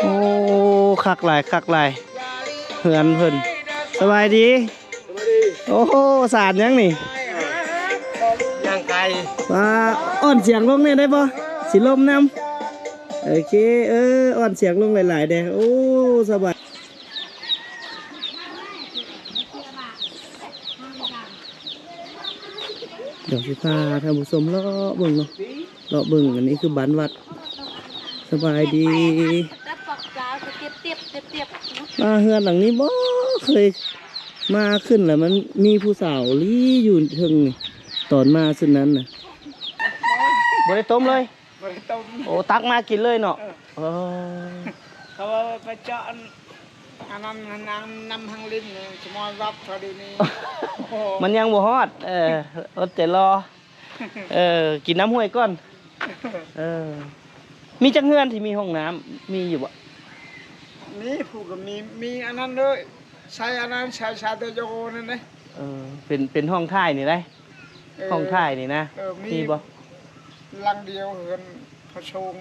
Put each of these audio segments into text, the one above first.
ໂອ້ ຄັກຫຼາຍ ຄັກຫຼາຍ ເຮືອນເພິ່ນ. ສະບາຍດີ. ໂອ້ໂຫ ສານຫຍັງນີ້? ຍ່າງໄກ່. ວ່າ ອ່ອນສຽງລົງແດ່ໄດ້ບໍ່? ຊິລົມນຳ. ໂອເຄ ເອີ ອ່ອນສຽງລົງຫຼາຍໆແດ່. ໂອ້ ສະບາຍ. ດຽວຊິພາທ່ານຜູ້ຊົມເລາະເບິ່ງເນາະ ເລາະເບິ່ງ. ອັນນີ້ຄືບ້ານວັດ. ສະບາຍດີ. ອ່າ ເຮືອນຫຼັງນີ້ບໍ່ເຄີຍມາຂຶ້ນລະ ມັນມີຜູ້ສາວລີ້ຢູ່ເທິງນີ້ ຕອນມາຊຸດນັ້ນນະ. ບໍ່ໄດ້ຕົ້ມເລີຍ? ບໍ່ໄດ້ຕົ້ມ. ໂອ້ ຕັກມາກິນເລີຍເນາະ. ເອີ ເອີ ເຂົາວ່າໄປເຈາະອັນ ອັນນັ້ນນຳ ນຳທາງລິ້ນນີ້ ສະມອຍວັບເຂົາດີນີ້. ໂອ້ ມັນຍັງບໍ່ຮອດ. ເອີ ອົດໃຈລໍ. ເອີ ກິນນ້ຳຫ້ວຍກ່ອນ. ເອີ ມີຈັກເຮືອນທີ່ມີຫ້ອງນ້ຳ ມີຢູ່ບໍ່? ມີ ຜູ້ກໍມີ ມີອັນນັ້ນເດີ ໃຊ້ອັນນັ້ນ ໃຊ້ຊາເຕໂຍນັ້ນເດ້. ເອີ ເປັນ ເປັນຫ້ອງຖ່າຍນີ້ໄດ໋. ເອີ ຫ້ອງຖ່າຍນີ້ນະ. ເອີ ມີ ມີບໍ່? ຫຼັງດຽວ ເຮືອນພະສົງ.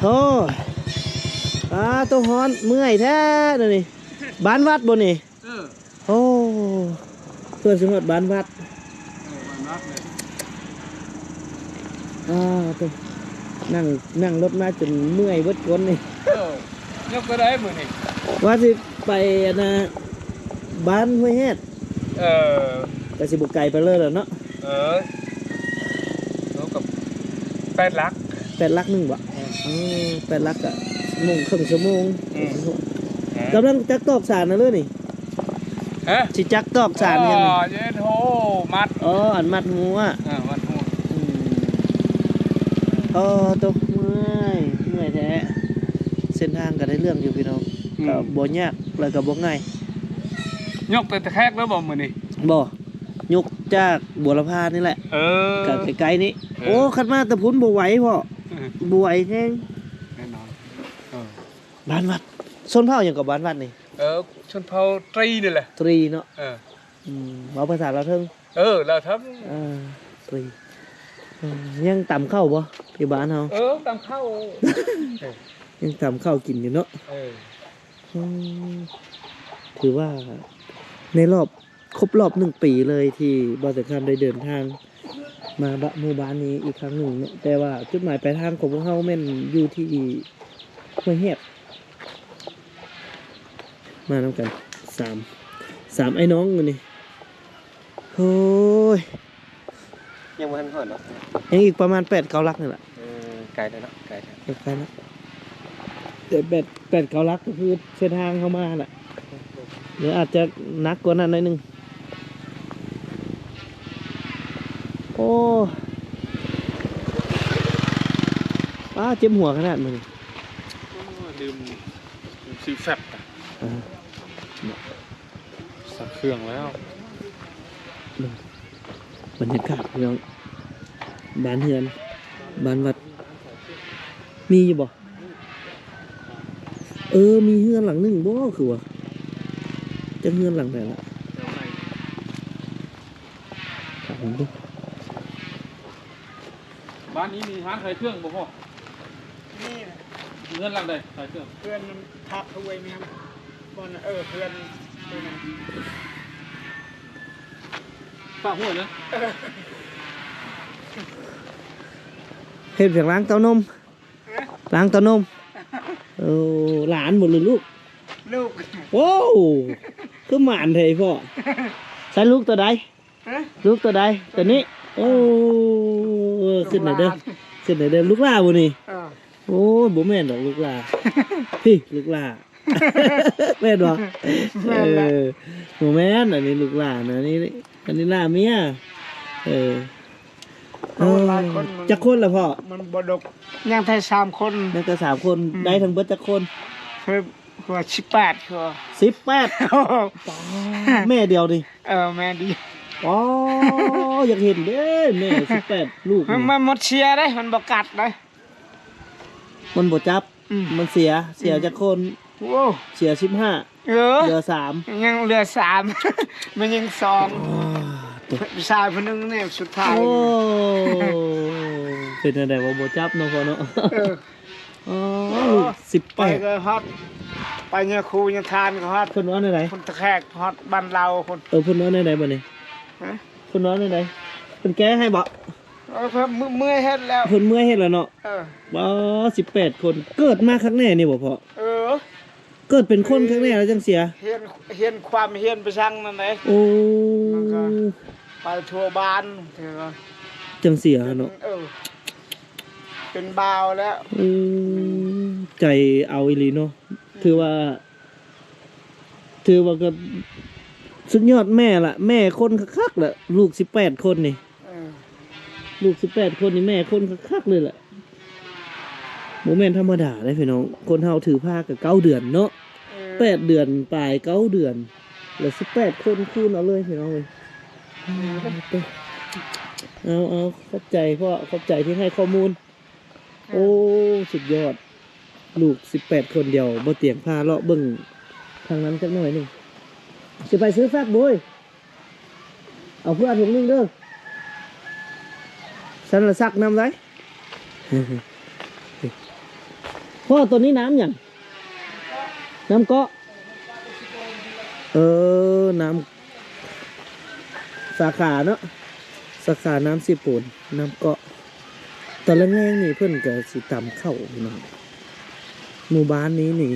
ໂອ້ ອາ ໂຕ ຮ້ອນ ເມື່ອຍແທ້ດຽວນີ້. ບ້ານວັດບໍ່ນີ້? ເອີ ໂອ້ ເພື່ອຊິຮອດບ້ານວັດ. ເອີ ບ້ານວັດເລີຍ. ອາ ໂຕ ນັ່ງ ນັ່ງລົດມາຈົນເມື່ອຍເບິດກົ້ນນີ້. ເອີ ຍົກໄປໄດ້ມື້ນີ້ ວ່າຊິໄປອັນນ່າ ບ້ານຫ້ວຍແຮດ. ເອີ ກະຊິບໍ່ໄກປານໃດແລ້ວເນາະ. ເອີ ໂລກະແປດຫຼັກ ແປດຫຼັກໜຶ່ງບໍ? ເອີ ເອີ ແປດຫຼັກກະຊົ່ວໂມງ ເຄິ່ງຊົ່ວໂມງ. ອືມ ກຳລັງຈັກຕອກສານນະເລີນີ້. ຮະ? ຊິຈັກຕອກສານຫຍັງນີ້? ອໍ ເຮັດໂຮມັດ. ອໍ ອັນມັດຫົວ. ເອີ ມັດຫົວ. ອືມ ອໍ ໂຕ ເມື່ອຍ ເມື່ອຍແທ້. ເສັ້ນທາງກະໄດ້ເລື່ອງຢູ່ພີ່ນ້ອງ. ອືມ ກະບໍ່ຍາກ ແລ້ວກະບໍ່ງ່າຍ. ຍົກແຕ່ຕະແຄກແລ້ວບໍມື້ນີ້? ບໍ່. ຍົກຈາກບົວລະພານີ້ແຫຼະ. ເອີ ກະໃກ້ໆນີ້. ເອີ ໂອ້ ຄັນມາແຕ່ພຸ້ນບໍ່ໄຫວພໍ່. ເອີ ບໍ່ໄຫວແຮງ ແນ່ນອນ. ເອີ ບ້ານວັດ ຊົນເຜົ່າຫຍັງກໍບ້ານວັດນີ້? ເອີ ຊົນເຜົ່າຕຣີນີ້ແຫຼະ. ຕຣີເນາະ. ເອີ ອືມ ເວົ້າພາສາລາວເທິງ. ເອີ ລາວເທິງ. ເອີ ຕຣີ. ເອີ ຍັງຕຳເຂົ້າບໍ່ທີ່ບ້ານເຮົາ? ເອີ ຕຳເຂົ້າ. ເອີ ຍັງຕຳເຂົ້າກິນຢູ່ເນາະ. ເອີ ອືມ ຖືວ່າໃນລອບ ຄົບລອບໜຶ່ງປີເລີຍທີ່ບ່າວແສງຄຳໄດ້ເດີນທາງມາບະ ໝູ່ບ້ານນີ້ອີກຄັ້ງໜຶ່ງເນາະ. ແຕ່ວ່າຈຸດໝາຍປາຍທາງຂອງພວກເຮົາແມ່ນຢູ່ທີ່ຫ້ວຍແຮດ. ມານຳກັນສາມ ສາມອ້າຍນ້ອງມື້ນີ້. ໂອ້ຍ ຍັງບໍ່ທັນຮອດເນາະ. ຍັງອີກປະມານແປດເກົ້າຫຼັກນີ້ແຫຼະ. ເອີ ໄກແລ້ວເນາະ ໄກແລ້ວ ເອີ ໄກແລ້ວ. ແຕ່ແປດ ແປດເກົ້າຫຼັກກໍຄືເສັ້ນທາງເຮົາມາຫັ້ນແຫຼະ ຫຼືອາດຈະໜັກກວ່ານັ້ນໜ້ອຍໜຶ່ງ. ໂອ້ ປ້າ ເຈັບຫົວຂະໜາດມື້ນີ້. ໂອ້ ລືມ ລືມຊື້ແຟັບ. ອ່າ ຊັກເຄື່ອງແລ້ວ. ບັນຍາກາດພີ່ນ້ອງ ບ້ານເຮືອນ ບ້ານວັດ ມີຢູ່ບໍ່? ເອີ ມີເຮືອນຫຼັງໜຶ່ງບໍ່ ຄືວ່າ ຈັກເຮືອນຫຼັງໃດລະ. ຖາມເບິ່ງ ບ້ານນີ້ມີຮ້ານຂາຍເຄື່ອງບໍ່ພໍ່? ມີ. ເຮືອນຫຼັງໃດ? ຂາຍເຄື່ອງ ເຮືອນພັກຫ້ວຍແມ່ນ ບ່ອນ ເອີ ເຮືອນ ເຮືອນ ຝາກຫ້ວຍນະ ເອີ ເຮັດວຽກລ້າງເຕົ້ານົມ ຮະ? ລ້າງເຕົ້ານົມ ໂອ້ ຫຼານບໍ່ ຫຼືລູກ? ລູກ ໂອ້ ຄືໝານແທ້ພໍ່ ໃສ່ລູກໂຕໃດ? ຮະ? ລູກໂຕໃດ? ໂຕນີ້ ໂອ້ ຂຶ້ນແລ້ວເດີ ຫຼານ ຂຶ້ນແລ້ວເດີ ລູກຫຼ້າບໍ່ນີ້? ເອີ ໂອ້ຍ ບໍ່ແມ່ນດອກລູກຫຼ້າ ພີ້ ລູກຫຼ້າ ແມ່ນບໍ່? ແມ່ນແຫຼະ ເອີ ບໍ່ແມ່ນ ອັນນີ້ລູກຫຼ້ານະ ອັນນີ້ ອັນນີ້ຫຼ້າເມຍ ເອີ ໂອ້ ເອີ ຫຼາຍຄົນ ມັນ ຈັກຄົນລະພໍ່? ມັນບໍ່ດົກ ຍັງແຕ່ສາມຄົນ ຍັງແຕ່ສາມຄົນ ອືມ ໄດ້ທັງເບິດຈັກຄົນ? ເພິ່ນວ່າສິບແປດ ຄືວ່າ ສິບແປດ ໂອ້ໂຫ ປ້າ ແມ່ດຽວນີ້ ເອີ ແມ່ດຽວ ອໍ ຢາກເຫັນເດ້ແມ່ ສິບແປດ ລູກນີ້ ມັນໝົດເຊຍເດ້ ມັນບໍ່ກັດເດ້ ມັນບໍ່ຈັບ ອືມ ມັນເສຍ ເສຍ ອືມ ຈັກຄົນ? ໂອ້ ເສຍສິບຫ້າ ເອີ ເຫຼືອສາມ ຍັງເຫຼືອສາມ ແມ່ຍິງສອງ ໂອ້ ຜູ້ຊາຍຜູ້ໜຶ່ງນີ້ສຸດທ້າຍ ໂອ້ ເປັນຈັ່ງໃດວ່າບໍ່ຈັບເນາະພໍ່ເນາະ ເອີ ອໍ ໂອ້ ລູກສິບແປດ ໄປກໍຮອດ ໄປຍາຄູຍາທານກໍຮອດ ເພິ່ນວ່າແນວໃດ? ພຸ້ນຕະແຄກຮອດບ້ານລາວພຸ້ນ ເອີ ເພິ່ນວ່າແນວໃດບັດນີ້? ຮະ? ເພິ່ນວ່າແນວໃດ? ເພິ່ນແກ້ໃຫ້ບໍ່? ເອີ ເພິ່ນເມື່ອຍເຮັດແລ້ວ ເພິ່ນເມື່ອຍເຮັດແລ້ວເນາະ ເອີ ວ້າ ສິບແປດຄົນ ເກີດມາຄັກແນ່ນີ້ບໍ່ພໍ່? ເອີ ເກີດເປັນຄົນຄັກແນ່ແລ້ວຈັ່ງເສຍ ຮຽນ ຮຽນຄວາມຮຽນໄປຊ່າງນັ້ນເດ້ ໂອ້ ມັນກໍໄປທົ່ວບ້ານ ຈັ່ງເສຍເນາະ ເອີ ເປັນບ່າວແລ້ວ ໂອ້ ໃຈເອົາອີ່ຫຼີເນາະ ອືມ ຖືວ່າ ຖືວ່າກໍສຸດຍອດແມ່ລະ ແມ່ຄົນຄັກໆລະ ລູກສິບແປດຄົນນີ້ ເອີ ລູກສິບແປດຄົນນີ້ແມ່ຄົນຄັກໆເລີຍລະ ບໍ່ແມ່ນທຳມະດາເດ້ພີ່ນ້ອງ ຄົນເຮົາຖືພາກໍເກົ້າເດືອນເນາະ ເອີ ແປດເດືອນປາຍ ເກົ້າເດືອນ ລະສິບແປດຄົນ ຄູນເອົາເລີຍພີ່ນ້ອງເອີຍ ເອີ ເອົາ ເອົາ ຂອບໃຈພໍ່ ຂອບໃຈທີ່ໃຫ້ຂໍ້ມູນ ໂອ້ ສຸດຍອດ ລູກສິບແປດຄົນ ດຽວບໍ່ຕຽງພາເລາະເບິ່ງທາງນັ້ນຈັກໜ້ອຍໜຶ່ງ ຊິໄປຊື້ແຟັບເວີຍ ເອົາເພື່ອຖົງໜຶ່ງເດີ ຊັ້ນລະຊັກນຳໄດ ພໍ່ ໂຕນີ້ນ້ຳຫຍັງ? ນ້ຳເກາະ ເອີ ນ້ຳ ສາຂາເນາະ ສາຂານ້ຳເຊໂປນ ນ້ຳເກາະ ຕອນແລງໆນີ້ເພິ່ນກໍຊິຕຳເຂົ້າພີ່ນ້ອງ ໝູ່ບ້ານນີ້ນີ້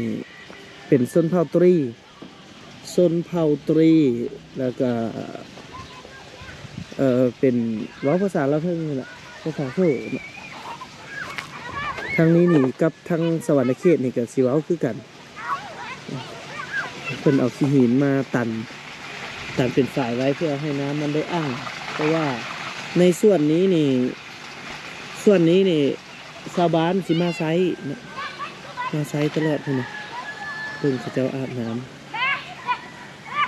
ເປັນຊົນເຜົ່າຕຣີ ຊົນເຜົ່າຕຣີ ແລ້ວກໍ ເອີ ເປັນ ເວົ້າພາສາລາວເທິງນີ້ແຫຼະ ພາສາໂຊເນາະ ທາງນີ້ນີ້ກັບທາງສະຫວັນນະເຂດນີ້ກໍຊິເວົ້າຄືກັນ ເພິ່ນເອົາຂີ້ຫີນມາຕັນ ຕັນເປັນຝາຍໄວ້ເພື່ອໃຫ້ນ້ຳມັນໄດ້ອັ່ງ ເພາະວ່າໃນສ່ວນນີ້ນີ້ ສ່ວນນີ້ນີ້ຊາວບ້ານຊິມາໃຊ້ເນາະ ມາໃຊ້ຕະຫຼອດພຸ້ນນະ ເບິ່ງເຂົາເຈົ້າອາບນ້ຳ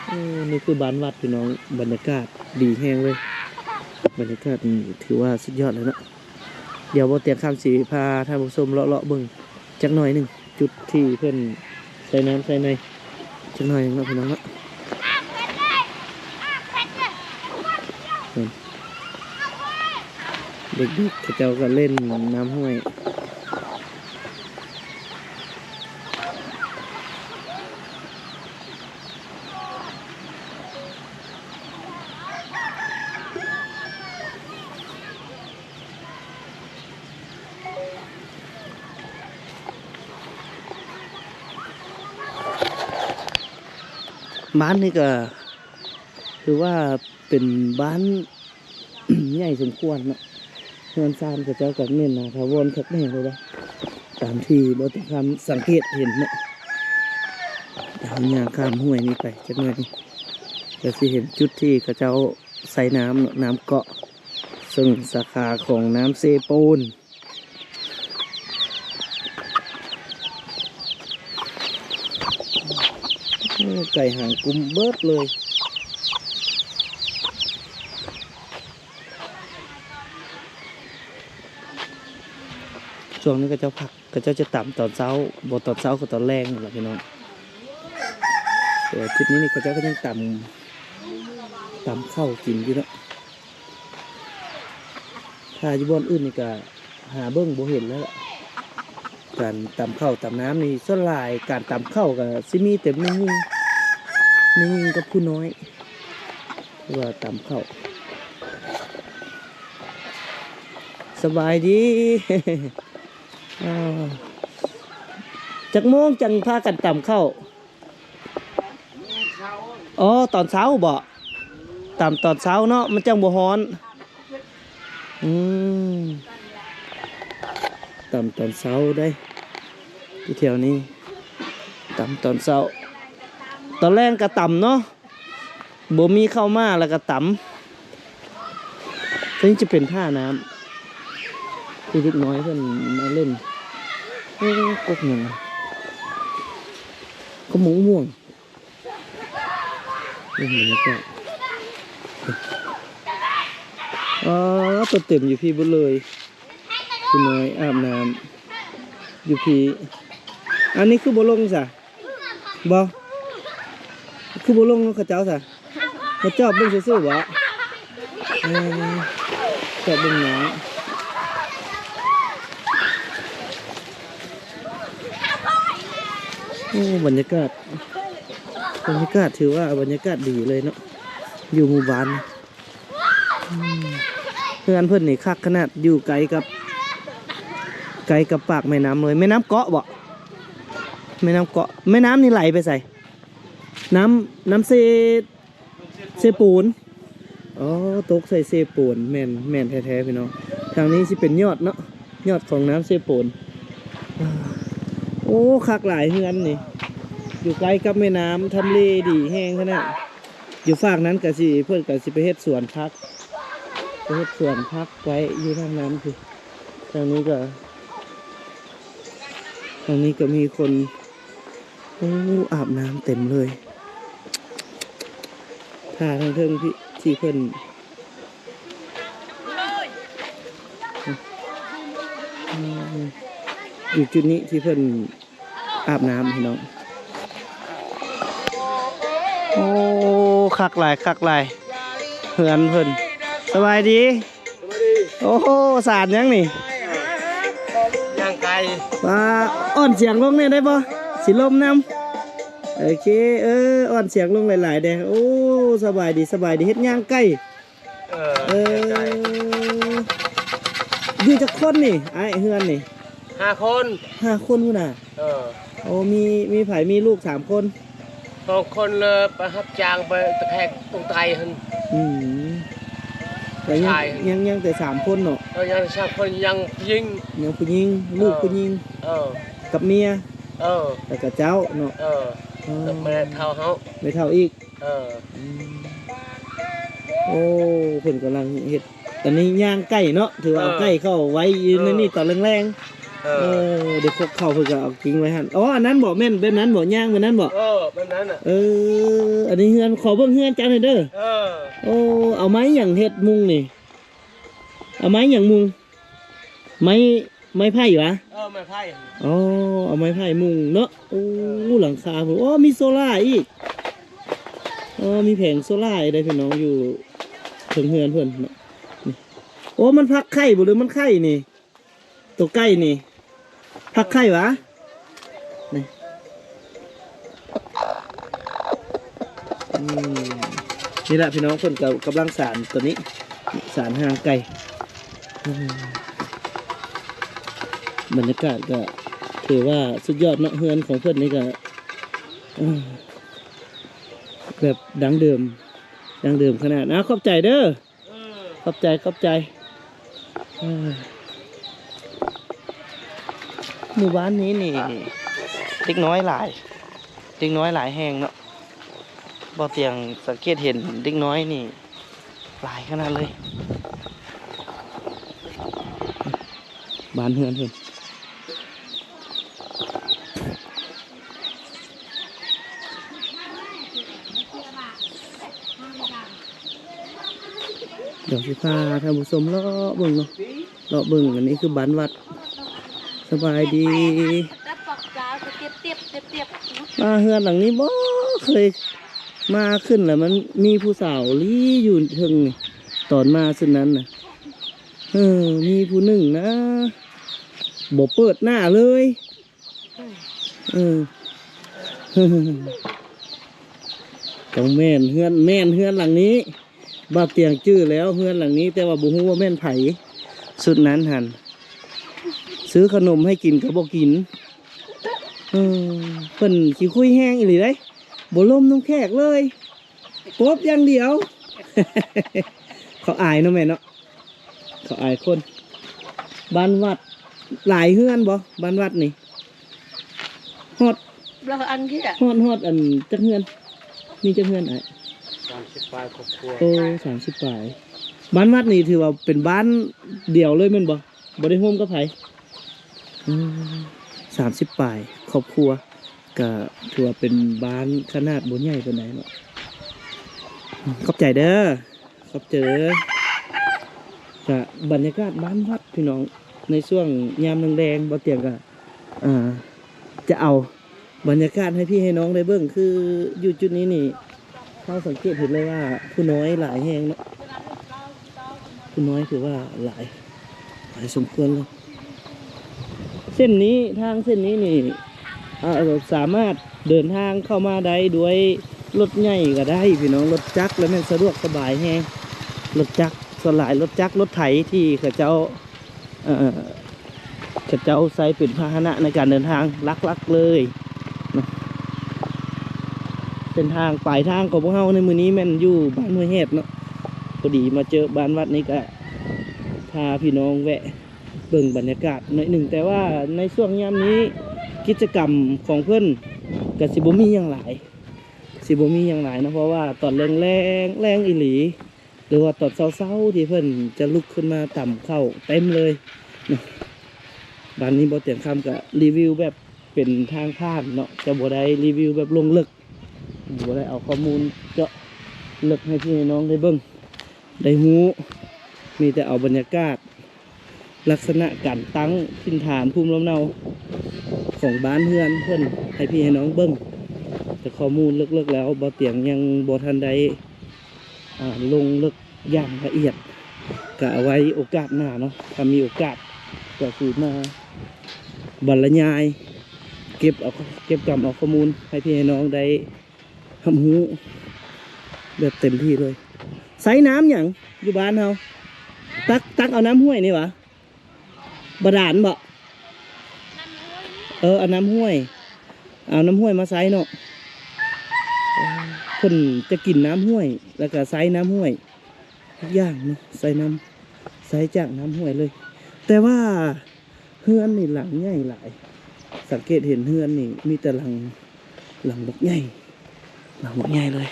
ໂອ້ ນີ້ຄືບ້ານວັດພີ່ນ້ອງ ບັນຍາກາດດີແຮງເລີຍ ບັນຍາກາດນີ້ຖືວ່າສຸດຍອດເລີຍເນາະ ດຽວບໍ່ຕຽງຄຳຊິພາທ່ານຜູ້ຊົມເລາະໆເບິ່ງຈັກໜ້ອຍໜຶ່ງ ຈຸດທີ່ເພິ່ນໃສ່ນ້ຳໃສ່ໃນຈັກໜ້ອຍໜຶ່ງເນາະພີ່ນ້ອງເນາະ ເດັກໆເຂົາເຈົ້າກໍຫຼິ້ນນ້ຳຫ້ວຍ. ບ້ານນີ້ກໍຖືວ່າເປັນບ້ານໃຫຍ່ສົມຄວນເນາະ ເຮືອນຊານເຂົາເຈົ້າກໍແໜ້ນໜາຖາວອນຄັກແນ່ເລີຍເດ້ ຕາມທີ່ບໍ່ຕຽງຄຳສັງເກດເຫັນເນາະ ເຮົາຍ່າງຂ້າມຫ້ວຍນີ້ໄປຈັກໜ້ອຍ ກໍຊິເຫັນຈຸດທີ່ເຂົາເຈົ້າໃສ່ນ້ຳເນາະ ນ້ຳເກາະ ເຊິ່ງສາຂາຂອງນ້ຳເຊໂປນ ໂອ້ ໄກ່ຫາງກຸມເບິດເລີຍ ຊ່ວງນີ້ເຂົາເຈົ້າພັກ ເຂົາເຈົ້າຈະຕຳຕອນເຊົ້າ ບໍ່ຕອນເຊົ້າກໍຕອນແລງນີ້ແຫຼະພີ່ນ້ອງ ແຕ່ວ່າຈຸດນີ້ນີ້ເຂົາເຈົ້າກໍຍັງຕຳ ຕຳເຂົ້າກິນຢູ່ເນາະ ຖ້າຢູ່ບ່ອນອື່ນນີ້ກໍຫາເບິ່ງບໍ່ເຫັນແລ້ວລະ ການຕຳເຂົ້າຕຳນ້ຳນີ້ ສ່ວນຫຼາຍການຕຳເຂົ້າກໍຊິມີແຕ່ແມ່ຍິງ ແມ່ຍິງກັບຜູ້ນ້ອຍ ທີ່ວ່າຕຳເຂົ້າ. ສະບາຍດີ. ອ້າວ ຈັກໂມງຈັ່ງພາກັນຕຳເຂົ້າ? ອໍ ຕອນເຊົ້າບໍ? ຕຳຕອນເຊົ້າເນາະ ມັນຈັ່ງບໍ່ຮ້ອນ. ອືມ ຕຳຕອນເຊົ້າໄດ໋ ຢູ່ແຖວນີ້ ຕຳຕອນເຊົ້າ ຕອນແລງກະຕຳເນາະ. ບໍ່ມີເຂົ້າມາແລ້ວກໍຕຳ. ຕົວນີ້ຈະເປັນທ່ານ້ຳ ທີ່ເດັກນ້ອຍເພິ່ນມາຫຼິ້ນ. ໂອ້ ກົກຫຍັງ ຂະໝົງມ່ວງ. ເບິ່ງບັນຍາກາດ ອໍ ຕົວເຕັມຢູ່ພີ້ເບິດເລີຍ. ຜູ້ນ້ອຍອາບນ້ຳຢູ່ພີ້. ອັນນີ້ຄືບໍ່ລົງຊະ? ບໍ່ ຄືບໍ່ລົງນຳເຂົາເຈົ້າຊະ? ມາຈອບເບິ່ງຊື່ໆບໍ? ເອີ ຈອບເບິ່ງນ້ອງ. ໂອ້ ບັນຍາກາດ ບັນຍາກາດ ຖືວ່າບັນຍາກາດດີເລີຍເນາະ ຢູ່ໝູ່ບ້ານ. ອືມ ເຮືອນເພິ່ນນີ້ຄັກຂະໜາດ ຢູ່ໃກ້ກັບ ໃກ້ກັບປາກແມ່ນ້ຳເລີຍ. ແມ່ນ້ຳເກາະບໍ? ແມ່ນ້ຳເກາະ. ແມ່ນ້ຳນີ້ໄຫຼໄປໃສ? ນ້ຳ ນ້ຳເຊ ເຊໂປນ. ອໍ ຕົກໃສ່ເຊໂປນ. ແມ່ນ ແມ່ນແທ້ໆ ພີ່ນ້ອງ. ທາງນີ້ຊິເປັນຍອດເນາະ ຍອດຂອງນ້ຳເຊໂປນ. ໂອ້ ຄັກຫຼາຍເຮືອນນີ້ ຢູ່ໃກ້ກັບແມ່ນ້ຳ ທຳເລດີແຮງຂະໜາດ. ຢູ່ຟາກນັ້ນກະຊິ ເພິ່ນກະຊິໄປເຮັດສວນຜັກ ໄປເຮັດສວນຜັກໄວ້ຢູ່ທາງນັ້ນພຸ້ນ. ທາງນີ້ກະ ທາງນີ້ກະມີຄົນ ໂອ້ ອາບນ້ຳເຕັມເລີຍ. ຖ້າທາງເທິງທີ່ ທີ່ເພິ່ນ ຢູ່ຈຸດນີ້ທີ່ເພິ່ນ ອາບນ້ຳພີ່ນ້ອງ. ໂອ້ ຄັກຫຼາຍ ຄັກຫຼາຍ ເຮືອນເພິ່ນ. ສະບາຍດີ. ສະບາຍດີ. ໂອ້ໂຫ ສານຫຍັງນີ້? ຍ່າງໄກ່. ວ່າ ອ່ອນສຽງລົງແດ່ໄດ້ບໍ່? ຊິລົມນຳ. ໂອເຄ ເອີ ອ່ອນສຽງລົງຫຼາຍໆແດ່. ໂອ້ ສະບາຍດີ ສະບາຍດີ. ເຮັດຍ່າງໄກ່. ເອີ ເອີ ຢູ່ຈັກຄົນນີ້ອ້າຍ ເຮືອນນີ້? ຫ້າຄົນ. ຫ້າຄົນພຸ້ນນະ? ເອີ ໂອ້ ມີ ມີໃຜ? ມີລູກສາມຄົນ? ສອງຄົນເລີຍໄປຮັບຈ້າງໄປຕະແຄງຕົງໄຕຫັ້ນ. ອືມ ແຕ່ຍັງ ຍັງ ຍັງແຕ່ສາມຄົນເນາະ? ເອີ ຍັງສາມຄົນ ຍັງຜູ້ຍິງ ຍັງຜູ້ຍິງ ລູກຜູ້ຍິງ. ເອີ ກັບເມຍ. ເອີ ແລ້ວກໍເຈົ້າເນາະ? ເອີ ເອີ ກັບແມ່ເຖົ້າເຮົາ ແມ່ເຖົ້າອີກ. ເອີ ອືມ ໂອ້ ເພິ່ນກຳລັງເຮັດ ອັນນີ້ຍ່າງໄກ່ເນາະ ຖືວ່າເອົາໄກ່ເຂົ້າໄວ້ຢູ່ໃນນີ້ຕອນແລງໆ. ເອີ ເອີ ດຽວຄົກເຂົ້າເພິ່ນກໍເອົາກິງໄວ້ຫັ້ນ. ອໍ ອັນນັ້ນບໍ? ແມ່ນແບບນັ້ນບໍ? ຍ່າງແບບນັ້ນບໍ? ເອີ ແບບນັ້ນນະ. ເອີ ອັນນີ້ເຮືອນ ຂໍເບິ່ງເຮືອນເຈົ້າແດ່ເດີ. ເອີ ໂອ້ ເອົາໄມ້ຫຍັງເຮັດມຸງນີ້? ເອົາໄມ້ຫຍັງມຸງ? ໄມ້ ໄມ້ໄຜ່ຫວາ? ເອີ ໄມ້ໄຜ່. ອໍ ເອົາໄມ້ໄຜ່ມຸງເນາະ. ໂອ້ ເອີ ຫຼັງຄາພຸ້ນ. ໂອ້ ມີໂຊລາອີກ. ອໍ ມີແຜງໂຊລາອີກເດ້ພີ່ນ້ອງ ຢູ່ເທິງເຮືອນເພິ່ນເນາະ. ນີ້ ໂອ້ ມັນຟັກໄຂ່ບໍ່ ຫຼືມັນໄຂ່ນີ້? ໂຕໄກ່ນີ້ ຟັກໄຂ່ຫວາ? ນີ້ ອືມ ນີ້ແຫຼະພີ່ນ້ອງ ເພິ່ນກໍກຳລັງສານໂຕນີ້ ສານຮ່າງໄກ່. ອືມ ບັນຍາກາດກໍຖືວ່າສຸດຍອດເນາະ ເຮືອນຂອງເພິ່ນນີ້ກໍ ອືມ ແບບດັ້ງເດີມ ດັ້ງເດີມຂະໜາດ. ອາ ຂອບໃຈເດີ. ເອີ ຂອບໃຈ ຂອບໃຈ. ເອີ ໝູ່ບ້ານນີ້ນີ້ ເດັກນ້ອຍຫຼາຍ ເດັກນ້ອຍຫຼາຍແຮງເນາະ. ບໍ່ຕຽງສັງເກດເຫັນເດັກນ້ອຍນີ້ຫຼາຍຂະໜາດເລີຍ. ບ້ານເຮືອນເພິ່ນ ດຽວຊິພາທ່ານຜູ້ຊົມເລາະເບິ່ງເນາະ ເລາະເບິ່ງ. ອັນນີ້ຄືບ້ານວັດ. ສະບາຍດີ. ອ່າ ເຮືອນຫຼັງນີ້ບໍ່ເຄີຍມາຂຶ້ນລະ ມັນມີຜູ້ສາວລີ້ຢູ່ເທິງນີ້ ຕອນມາຊຸດນັ້ນນະ. ເອີ ມີຜູ້ໜຶ່ງນະ ບໍ່ເປີດໜ້າເລີຍ. ເອີ ຕ້ອງແມ່ນເຮືອນ ແມ່ນເຮືອນຫຼັງນີ້. ບ່າວຕຽງຈື່ແລ້ວເຮືອນຫຼັງນີ້ ແຕ່ວ່າບໍ່ຮູ້ວ່າແມ່ນໃຜ. ຊຸດນັ້ນຫັ້ນ ຊື້ຂະໜົມໃຫ້ກິນກໍບໍ່ກິນ. ເອີ ເພິ່ນຂີ້ຄຸຍແຮງອີ່ຫຼີເດ້ ບໍ່ລົມນຳແຂກເລີຍ. ກົບຢ່າງດຽວ. ເຂົາອາຍເນາະແມ່ເນາະ ເຂົາອາຍຄົນ. ບ້ານວັດຫຼາຍເຮືອນບໍ່? ບ້ານວັດນີ້ຮອດ ແລ້ວອັນທີ່ ຮອດ ຮອດອັນຈັກເຮືອນ? ມີຈັກເຮືອນອ້າຍ? ສາມສິບປາຍຄອບຄົວ. ໂອ້ ສາມສິບປາຍ. ບ້ານວັດນີ້ຖືວ່າເປັນບ້ານດຽວເລີຍແມ່ນບໍ່? ບໍ່ໄດ້ຮ່ວມກັບໃຜ? ອືມ ສາມສິບປາຍຄອບຄົວ ກະຖືວ່າເປັນບ້ານຂະໜາດບໍ່ໃຫຍ່ປານໃດເນາະ. ຂອບໃຈເດີ ຂອບໃຈເດີ. ກະບັນຍາກາດບ້ານວັດພີ່ນ້ອງ ໃນຊ່ວງຍາມແລງໆ ບ່າວຕຽງກະ ອ່າ ຈະເອົາບັນຍາກາດໃຫ້ພີ່ໃຫ້ນ້ອງໄດ້ເບິ່ງ. ຄືຢູ່ຈຸດນີ້ນີ້ ເຮົາສັງເກດເຫັນເລີຍວ່າຜູ້ນ້ອຍຫຼາຍແຮງເນາະ ຜູ້ນ້ອຍຖືວ່າຫຼາຍ ຫຼາຍສົມຄວນເລີຍ. ເສັ້ນນີ້ ທາງເສັ້ນນີ້ນີ້ ເອີ ສາມາດເດີນທາງເຂົ້າມາໄດ້ດ້ວຍລົດໃຫຍ່ກໍໄດ້ພີ່ນ້ອງ ລົດຈັກ ແລ້ວແມ່ນສະດວກສະບາຍແຮງ. ລົດຈັກ ສ່ວນຫຼາຍລົດຈັກ ລົດໄຖທີ່ເຂົາເຈົ້າ ເອີ ເຂົາເຈົ້າໃຊ້ເປັນພາຫະນະໃນການເດີນທາງຫຼັກໆເລີຍເນາະ. ເສັ້ນທາງປາຍທາງຂອງພວກເຮົາໃນມື້ນີ້ແມ່ນຢູ່ບ້ານຫ້ວຍແຮດເນາະ. ພໍດີມາເຈີບ້ານວັດນີ້ກະພາພີ່ນ້ອງແວະເບິ່ງບັນຍາກາດໜ້ອຍໜຶ່ງ ແຕ່ວ່າໃນຊ່ວງຍາມນີ້ກິດຈະກຳຂອງເພິ່ນກະຊິບໍ່ມີຫຍັງຫຼາຍ ຊິບໍ່ມີຫຍັງຫຼາຍເນາະ ເພາະວ່າຕອນແລງໆ ແລງອີ່ຫຼີ ຫຼືວ່າຕອນເຊົ້າໆ ທີ່ເພິ່ນຈະລຸກຂຶ້ນມາຕຳເຂົ້າເຕັມເລີຍເນາະ. ບາດນີ້ບໍ່ຕຽງຄຳກະຣີວິວແບບເປັນທາງຜ່ານເນາະ ຈະບໍ່ໄດ້ຣີວິວແບບລົງເລິກ ບໍ່ໄດ້ເອົາຂໍ້ມູນເຈາະເລິກໃຫ້ພີ່ໃຫ້ນ້ອງໄດ້ເບິ່ງໄດ້ຮູ້ ມີແຕ່ເອົາບັນຍາກາດ ລັກສະນະການຕັ້ງຖິ່ນຖານພູມລຳເນົາຂອງບ້ານເຮືອນເພິ່ນໃຫ້ພີ່ໃຫ້ນ້ອງເບິ່ງ. ແຕ່ຂໍ້ມູນເລິກໆ ແລ້ວ ບໍ່ຕຽງຍັງບໍ່ທັນໄດ້ ອ່າ ລົງເລິກຢ່າງລະອຽດ ກະເອົາໄວ້ໂອກາດໜ້າເນາະ. ຖ້າມີໂອກາດກະຊິມາບັນລະຍາຍ ເກັບເອົາ ເກັບກຳເອົາຂໍ້ມູນໃຫ້ພີ່ໃຫ້ນ້ອງໄດ້ຮັບຮູ້ແບບເຕັມທີ່ເລີຍ. ໃຊ້ນ້ຳຫຍັງຢູ່ບ້ານເຮົາ? ຕັກ ຕັກເອົານ້ຳຫ້ວຍນີ້ຫວາ? ບາດານບໍ? ເອີ ເອົານ້ຳຫ້ວຍ ເອົານ້ຳຫ້ວຍມາໃຊ້ເນາະ. ເອີ ເພິ່ນຈະກິນນ້ຳຫ້ວຍ ແລ້ວກະໃຊ້ນ້ຳຫ້ວຍທຸກຢ່າງເນາະ ໃຊ້ນ້ຳ ໃຊ້ຈາກນ້ຳຫ້ວຍເລີຍ. ແຕ່ວ່າເຮືອນນີ້ຫຼັງໃຫຍ່ຫຼາຍ ສັງເກດເຫັນເຮືອນນີ້ມີແຕ່ຫຼັງ ຫຼັງບັກໃຫຍ່ ຫຼັງບັກໃຫຍ່ເລີຍ.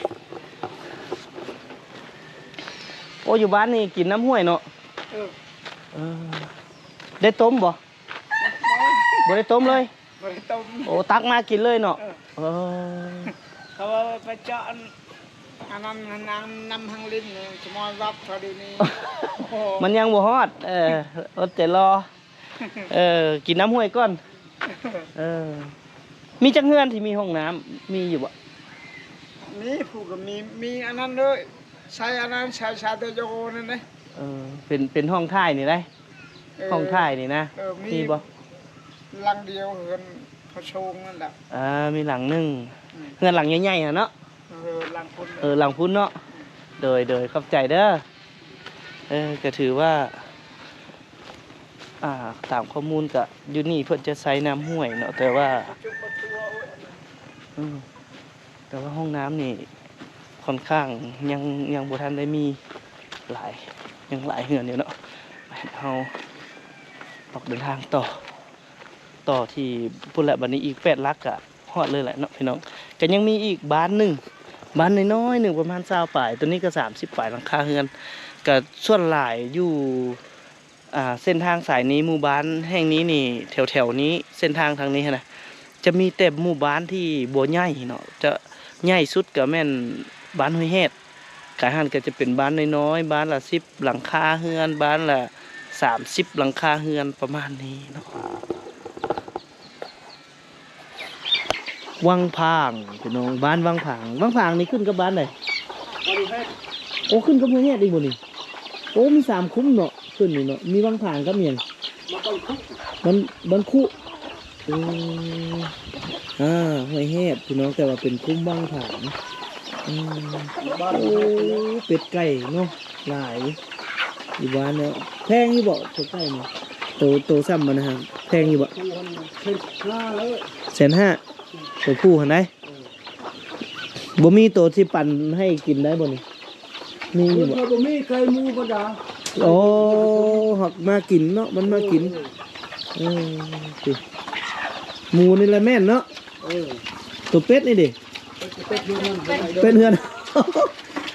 ໂອ້ ຢູ່ບ້ານນີ້ກິນນ້ຳຫ້ວຍເນາະ. ເອີ ເອີ ໄດ້ຕົ້ມບໍ່? ບໍ່ໄດ້ຕົ້ມເລີຍ. ບໍ່ໄດ້ຕົ້ມ. ໂອ້ ຕັກມາກິນເລີຍເນາະ. ເອີ ເອີ ເຂົາວ່າໄປເຈາະອັນ ອັນນັ້ນ ນ້ຳ ນ້ຳທາງລິ້ນນີ້ ສະມອຍວັບເຂົາດີນີ້ ມັນຍັງບໍ່ຮອດ. ເອີ ອົດໃຈລໍ. ເອີ ກິນນ້ຳຫ້ວຍກ່ອນ. ເອີ ມີຈັກເຮືອນທີ່ມີຫ້ອງນ້ຳ ມີຢູ່ບໍ່? ມີ ຜູ້ກໍມີ ມີອັນນັ້ນເລີຍ ໃຊ້ອັນນັ້ນ ໃຊ້ຊາເຕໂຍນັ້ນເດ້. ເອີ ເປັນ ເປັນຫ້ອງຖ່າຍນີ້ໄດ໋. ເອີ ຫ້ອງຖ່າຍນີ້ນະ. ເອີ ມີ ມີບໍ່? ຫຼັງດຽວເຮືອນພໍ່ຊົງນັ້ນແຫຼະ. ອ່າ ມີຫຼັງໜຶ່ງ. ອືມ ເຮືອນຫຼັງໃຫຍ່ໆຫັ້ນເນາະ. ເອີ ຫຼັງພຸ້ນ. ເອີ ຫຼັງພຸ້ນເນາະ. ອືມ ໂດຍ ໂດຍ ຂອບໃຈເດີ. ເອີ ກະຖືວ່າ ອ່າ ຕາມຂໍ້ມູນກະຢູ່ນີ້ເພິ່ນຈະໃຊ້ນ້ຳຫ້ວຍເນາະ ແຕ່ວ່າ ອືມ ແຕ່ວ່າຫ້ອງນ້ຳນີ້ຄ່ອນຂ້າງຍັງ ຍັງບໍ່ທັນໄດ້ມີຫຼາຍ ຍັງຫຼາຍເຮືອນຢູ່ເນາະ. ເຮົາອອກເດີນທາງຕໍ່ ຕໍ່ທີ່ພຸ້ນແຫຼະ. ບັດນີ້ອີກແປດຫຼັກກະ ຮອດເລີຍແຫຼະເນາະພີ່ນ້ອງ. ກໍຍັງມີອີກບ້ານໜຶ່ງ ບ້ານນ້ອຍໆໜຶ່ງ ປະມານຊາວປາຍ ໂຕນີ້ກໍສາມສິບປາຍຫຼັງຄາເຮືອນ. ກໍສ່ວນຫຼາຍຢູ່ ອ່າ ເສັ້ນທາງສາຍນີ້ ໝູ່ບ້ານແຫ່ງນີ້ນີ້ ແຖວໆນີ້ ເສັ້ນທາງທາງນີ້ຫັ້ນນະ ຈະມີແຕ່ໝູ່ບ້ານທີ່ບໍ່ໃຫຍ່ເນາະ. ຈະໃຫຍ່ສຸດກໍແມ່ນບ້ານຫ້ວຍແຮດ. ກາຍຫັ້ນກໍຈະເປັນບ້ານນ້ອຍໆ ບ້ານລະສິບຫຼັງຄາເຮືອນ ບ້ານລະສາມສິບຫຼັງຄາເຮືອນ ປະມານນີ້ເນາະ. ວັງຜາງ ພີ່ນ້ອງ ບ້ານວັງຜາງ. ວັງຜາງນີ້ຂຶ້ນກັບບ້ານໃດ? ໂອ້ ຂຶ້ນກັບຫ້ວຍແຮດອີກບໍ່ນີ້? ໂອ້ ມີສາມຄຸ້ມເນາະ ຂຶ້ນນີ້ເນາະ. ມີວັງຜາງກັບຫຍັງ? ມາບັງຄຸ. ບ້ານ ບ້ານຄຸ ໂອ້ ອ່າ ຫ້ວຍແຮດພີ່ນ້ອງ ແຕ່ວ່າເປັນຄຸ້ມວັງຜາງ. ອືມ ບ້ານ ໂອ້ ເປັດໄກ່ເນາະ ຫຼາຍຢູ່ບ້ານເນາະ. ແພງຢູ່ບໍ່ ເປັດໄກ່ນີ້? ໂຕ ໂຕຊ່ຳມັນນະ ແພງຢູ່ບໍ່? ເປັນຫ້າແລ້ວ ແສນຫ້າ ໂຕຜູ້ຫັ້ນໃດ. ບໍ່ມີໂຕຊິປັ່ນໃຫ້ກິນໄດ້ບໍ່ນີ້? ມີຢູ່ບໍ່? ໂອ້ຍ ຂ້ອຍບໍ່ມີໄກ່ໝູບໍ່ດາ. ໂອ້ ຮັກມາກິນເນາະ ມັນມາກິນ. ເອີ ເອີ ຕິ ໝູນີ້ລະແມ່ນເນາະ. ເອີ ໂຕເປັດນີ້ເດ? ເປັດເຮືອນ ເປັດເຮືອນ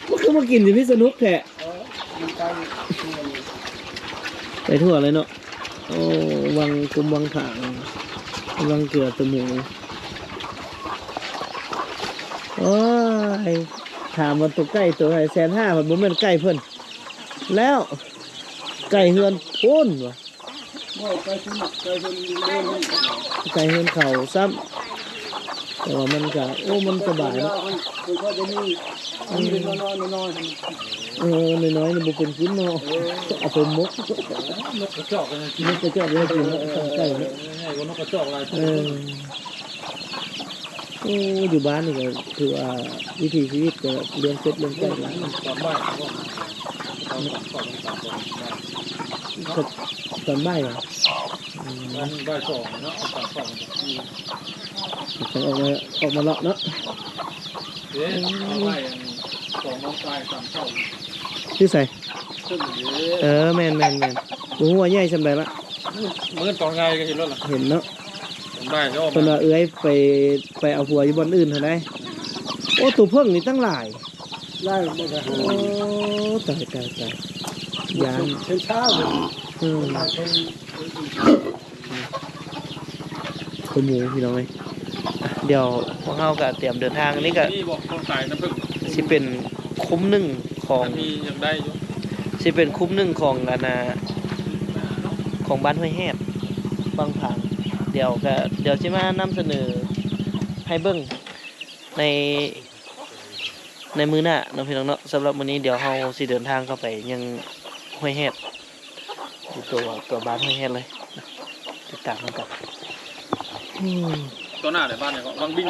ມັນຄືມາກິນຢູ່ພີ້ ສະໜຸກແທ້. ເອີ ມັນໄກ່ ໄປທົ່ວເລີຍເນາະ. ໂອ້ ວັງກຸມວັງຜາງ ວັງເກືອໂຕໝູ. ໂອ້ຍ ຖາມວ່າໂຕໄກ່ໂຕໃດ ແສນຫ້າ ມັນບໍ່ແມ່ນໄກ່ເພິ່ນແລ້ວ ໄກ່ເຮືອນພຸ້ນວ່າ. ບໍ່ ໄກ່ເພິ່ນ ໄກ່ເຮືອນ ໄກ່ເຮືອນເຂົາຊ້ຳ. ແຕ່ວ່າມັນກະ ໂອ້ ມັນສະບາຍເນາະ. ເພິ່ນກໍຈະມີ ອືມ ມີເປັນນ້ອຍໆ ນ້ອຍໆ. ເອີ ນ້ອຍໆ ນີ້ບໍ່ເປັນກິນເນາະ. ເອີ ເອົາໄປໝົກ. ເອີ ນົກກະຈອກກໍຍັງກິນ ນົກກະຈອກຍັງກິນເນາະ. ເອີ ໄກ່ເນາະ ໃຫຍ່ກວ່ານົກກະຈອກຫຼາຍ. ເອີ ໂອ້ ຢູ່ບ້ານນີ້ກໍຖືວ່າວິຖີຊີວິດກໍລ້ຽງເປັດລ້ຽງໄກ່ຫຼາຍ. ຕອນບ່າຍ ຕອນ ຕອນບ່າຍ ຕອນບ່າຍ ຕອນບ່າຍ ຕອນບ່າຍ ຕອນບ່າຍ ຕອນບ່າຍ ຕອນບ່າຍ ຕອນບ່າຍ ຕອນບ່າຍ ຕອນບ່າຍ ຕອນບ່າຍ ອືມ ບ່າຍສອງເນາະ ຕອນສອງ ອືມ ຈັ່ງອອກມາ ອອກມາເລາະເນາະ. ເດ້ ເອົາໄວ້ອັນສອງໂມງປາຍ ສາມເຊົ້າ ຢູ່ໃສ? ເທິງເດ້. ເອີ ແມ່ນໆໆ ບໍ່ຮູ້ວ່າໃຫຍ່ສ່ຳໃດລະ. ມື້ຕອນໃຫຍ່ກໍເຫັນແລ້ວລະ ເຫັນເນາະ. ເພິ່ນວ່າເອື້ອຍໄປ ໄປເອົາຜົວຢູ່ບ່ອນອື່ນຫັ້ນໃດ. ໂອ້ ໂຕເຜິ້ງນີ້ຕັ້ງຫຼາຍ ຫຼາຍບໍ່ໄດ້. ໂອ້ ຕາຍໆໆ ຢ້ານ ເປັນຊາວເລີຍ. ເອີ ເປັນຊາວ ໂຕໝູພີ່ນ້ອງເອີຍ. ອ່ະ ດຽວພວກເຮົາກໍຕຽມເດີນທາງ. ອັນນີ້ກໍ ມີບໍ່ຄົນຂາຍນ້ຳເຜິ້ງ? ຊິເປັນຄຸ້ມໜຶ່ງຂອງ ມີ ຍັງໄດ້ຢູ່ ຊິເປັນຄຸ້ມໜຶ່ງຂອງອັນນ່າ ຂອງບ້ານຫ້ວຍແຮດ ວັງຜາງ. ດຽວກໍ ດຽວຊິມານຳສະເໜີໃຫ້ເບິ່ງໃນ ໃນມື້ໜ້າເນາະພີ່ນ້ອງເນາະ. ສຳລັບມື້ນີ້ດຽວເຮົາຊິເດີນທາງເຂົ້າໄປຍັງຫ້ວຍແຮດ ຢູ່ຕົວ ຕົວບ້ານຫ້ວຍແຮດເລີຍ. ຕິດຕາມນຳກັນ. ຕົວໜ້າໃນບ້ານຫຍັງເກາະ? ວັງບິ້ງ.